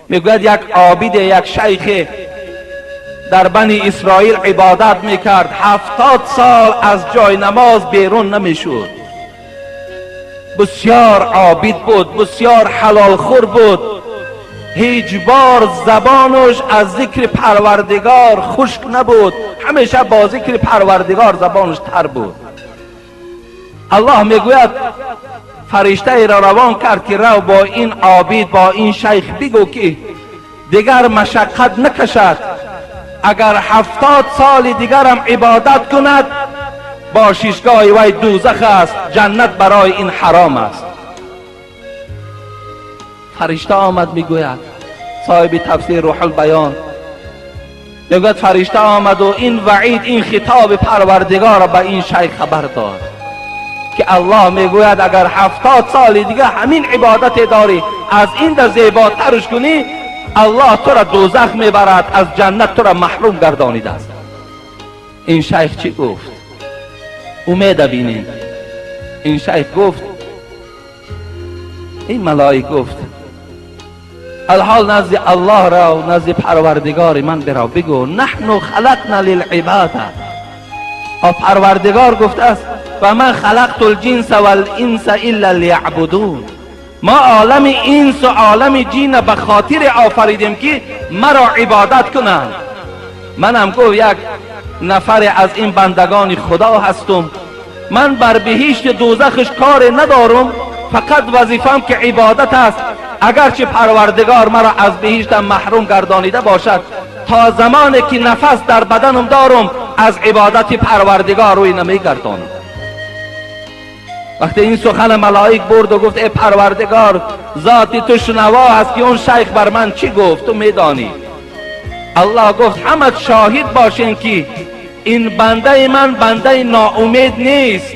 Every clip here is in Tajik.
Мегӯяд, як обиде, як шайхе дар Бани Исроил ибодат мекард, 70 сол аз ҷои намоз берун намешуд. Бисёр обид буд, бисёр ҳалолхӯр буд, ҳеҷ бор забонаш аз зикри Парвардигор хушк набуд, ҳамеша бо зикри Парвардигор забонаш тар буд. Аллоҳ, мегӯяд, фариштаеро равон кард, ки рав, бо ин обид, бо ин шайх бигӯ, ки дигар машаққат накашад. Агар 70 соли дигарам ибодат кунад, бошишгоҳи вай дӯзах аст, ҷаннат барои ин ҳаром аст. Фаришта омад, мегӯяд соҳиби тафсир Рӯҳулбаён, мегӯяд, фаришта омаду ин ваъид, ин хитоби Парвардигорро ба ин шайх хабар дод, ки Аллоҳ мегӯяд, агар 70 соли дига ҳамин ибодате дорӣ, аз ин да зеботарш кунӣ, Аллоҳ тура дӯзах мебарад, аз ҷаннат тура маҳрум гардонидааст. Ин шайх чӣ гуфт? Умеда бинем. Ин шайх гуфт, ин малоик гуфт: алҳол назди Аллоҳ рав, назди Парвардигори ман бирав, бигӯ: نحن خلقنا للعبادة. Парвардигор гуфтааст: وما خلقت الجن والإنس إلا ليعبدون. Мо олами инсу олами ҷинна ба хотире офаридем, ки маро ибодат кунанд. Манам, гуфт, як нафаре аз ин бандагони Худо ҳастум. Ман бар биҳишти дӯзахш коре надорум, фақат вазифам ки ибодат аст. Агарчи Парвардигор маро аз биҳиштам маҳрум гардонида бошад, то замоне ки нафас дар баданам дорум, аз ибодати Парвардигор рӯй намегардонам. Вақте ин сухани малоик бурду гуфт: «Э Парвардигор, зоти ту шунаво аст, ки он шайх бар ман чӣ гуфт, ту медонӣ», Аллоҳ гуфт: «Ҳамат шоҳид бошен, ки ин бандаи ман бандаи ноумед нест,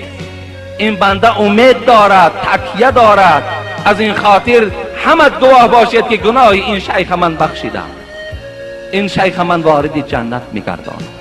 ин банда умед дорад, такя дорад. Аз ин хотир ҳамат гувоҳ бошед, ки гуноҳи ин шайха ман бахшидам, ин шайха ман вориди ҷаннат мегардонам».